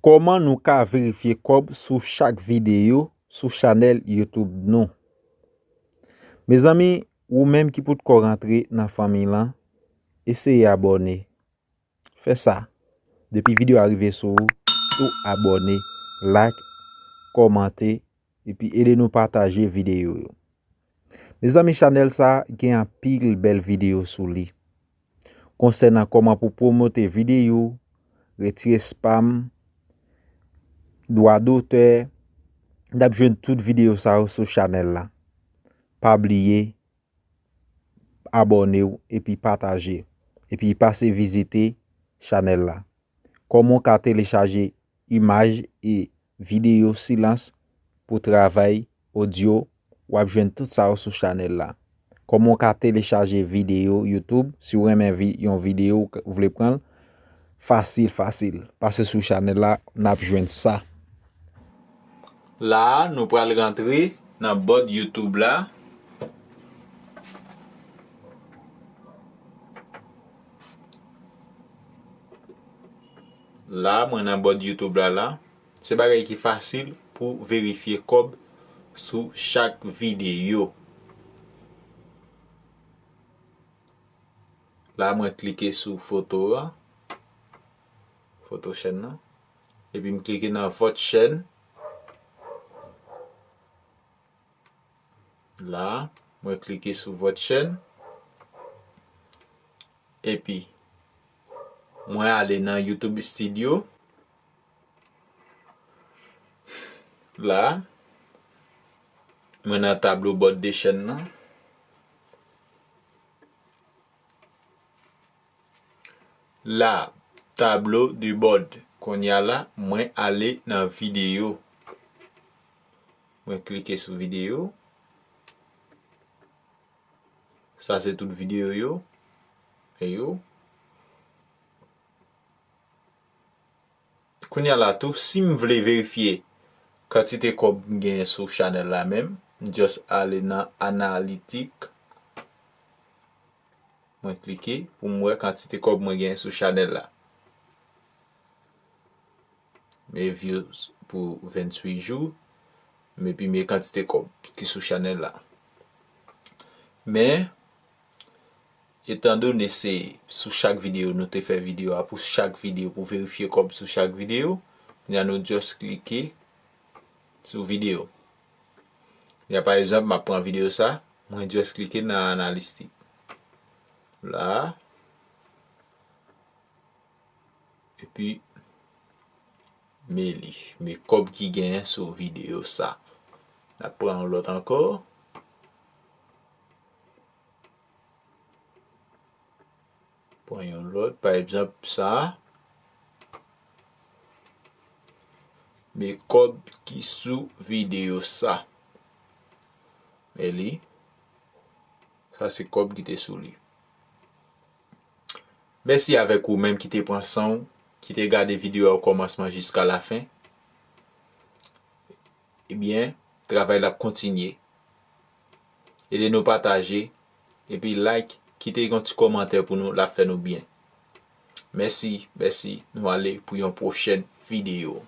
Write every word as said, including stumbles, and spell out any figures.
Kòman nou ka verifye kòb sou chak videyo sou chanèl YouTube nou? Mezanmi, ou menm ki potko rantre nan fanmi lan, eseye abòne. Fè sa. Depi videyo a rive sou ou, tou abòne, like, kòmante, epi ede nou pataje videyo yo. Mezanmi, chanèl sa gen anpil bèl videyo sou li. Konsènan kòman pou pwomote videyo, retire spam, dwa dotè, n ap jwenn tout videyo sa yo sou chanèl la. Pa bliye abòne w epi pataje, epi pase vizite chanèl la. Kòman w ka telechaje imaj e videyo silans pou travay odyo, w ap jwenn tout sa yo sou chanèl la. Kòman w ka telechaje videyo YouTube, si w renmen vi-, yon videyo, w vle pran l, fasil, fasil. Pase sou chanèl la, n ap jwenn sa. La a, nou pral rantre nan bòd YouTube la. La, mwen nan bòd YouTube la, la. Se bagay ki fasil pou verifye kòb sou chak videyo. La, mwen klike sou foto a. Foto chèn nan. Epi m klike nan vòt chèn. La, mwen klike sou vòt chèn. Epi, mwen ale nan YouTube Studio. La, mwen nan tablo bòd de chèn nan. La, tablo de bòd. Kounye a la, mwen ale nan videyo. Mwen klike sou videyo. Sa se tout videyo yo. E yo. Kounye a la tou, si m vle verifye kantite kòb m genyen sou chanèl la menm, m just ale nan analitik. Mwen klike pou m wè kantite kòb mwen genyen sou chanèl la. Men views pou venntuit jou, men epi men kantite kòb ki sou chanèl la. Men, etandone se sou chak videyo, nou te fè videyo a pou chak videyo, pou verifye kòb sou chak videyo, kounye a nou just klike sou videyo. Kounye a, pa egzanp, m ap pran videyo sa, mwen just klike nan analistik. La. Epi, men li. Men kòb ki genyen sou videyo sa. N ap pran yon lòt ankò. Pran yon lòt, pa egzanp, sa. Men kòb ki sou videyo sa. Men li. Sa se kòb ki te sou li. Mèsi avèk ou menm ki te pran san w, ki te gade videyo a okòmansman jiska lafen. Ebyen, travay la ap kontinye. Ede nou pataje, epi like, kite yon ti kòmantè pou nou, l ap fè nou byen. Mèsi, mèsi, nou ale pou yon pwochèn videyo.